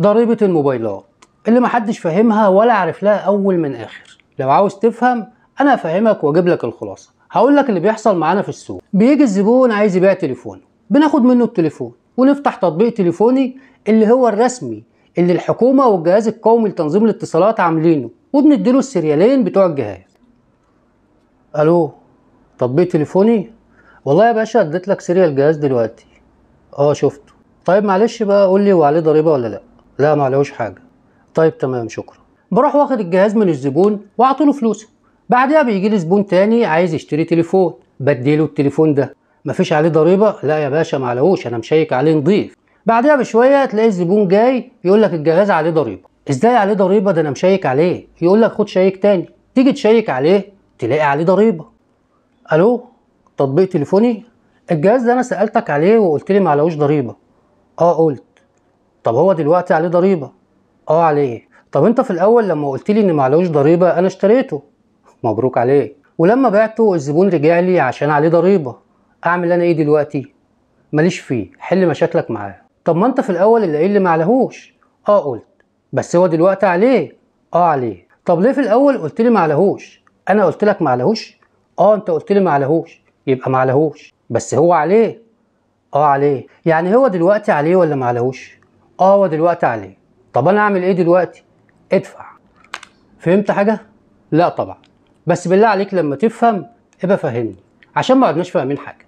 ضريبة الموبايلات اللي محدش فاهمها ولا عارف لها أول من آخر. لو عاوز تفهم أنا أفهمك وأجيب لك الخلاصة. هقول لك اللي بيحصل معانا في السوق. بيجي الزبون عايز يبيع تليفونه، بناخد منه التليفون ونفتح تطبيق تليفوني اللي هو الرسمي اللي الحكومة والجهاز القومي لتنظيم الاتصالات عاملينه، وبنديله السريالين بتوع الجهاز. ألو، تطبيق تليفوني؟ والله يا باشا اديت لك serial الجهاز دلوقتي. اه شفته. طيب معلش بقى قول لي هو عليه ضريبة ولا لا؟ لا ما عليهوش حاجة. طيب تمام شكرا. بروح واخد الجهاز من الزبون واعطيله فلوسه. بعدها بيجي لي زبون تاني عايز يشتري تليفون، بديله التليفون ده. مفيش عليه ضريبة؟ لا يا باشا ما عليهوش، انا مشيك عليه نضيف. بعدها بشوية تلاقي الزبون جاي يقول لك الجهاز عليه ضريبة. ازاي عليه ضريبة؟ ده انا مشيك عليه. يقول لك خد شيك تاني. تيجي تشيك عليه تلاقي عليه ضريبة. الو، تطبيق تليفوني؟ الجهاز ده انا سألتك عليه وقلت لي ما عليهوش ضريبة. اه قلت. طب هو دلوقتي عليه ضريبة؟ اه عليه. طب انت في الاول لما قلت لي ان ما عليهوش ضريبة انا اشتريته. مبروك عليه. ولما بعته الزبون رجع لي عشان عليه ضريبة. اعمل انا ايه دلوقتي؟ ماليش فيه، حل مشاكلك معاه. طب ما انت في الاول اللي قايل لي ما عليهوش. اه قلت. بس هو دلوقتي عليه. اه عليه. طب ليه في الاول قلت لي ما عليهوش؟ انا قلت لك ما عليهوش؟ اه انت قلت لي ما عليهوش، يبقى ما عليهوش. بس هو عليه. اه عليه. يعني هو دلوقتي عليه ولا ما عليهوش؟ اه هو دلوقتي عليه. طب انا اعمل ايه دلوقتي؟ ادفع. فهمت حاجة؟ لا طبعا. بس بالله عليك لما تفهم ابقى فهمني عشان ما عدناش فاهمين حاجة.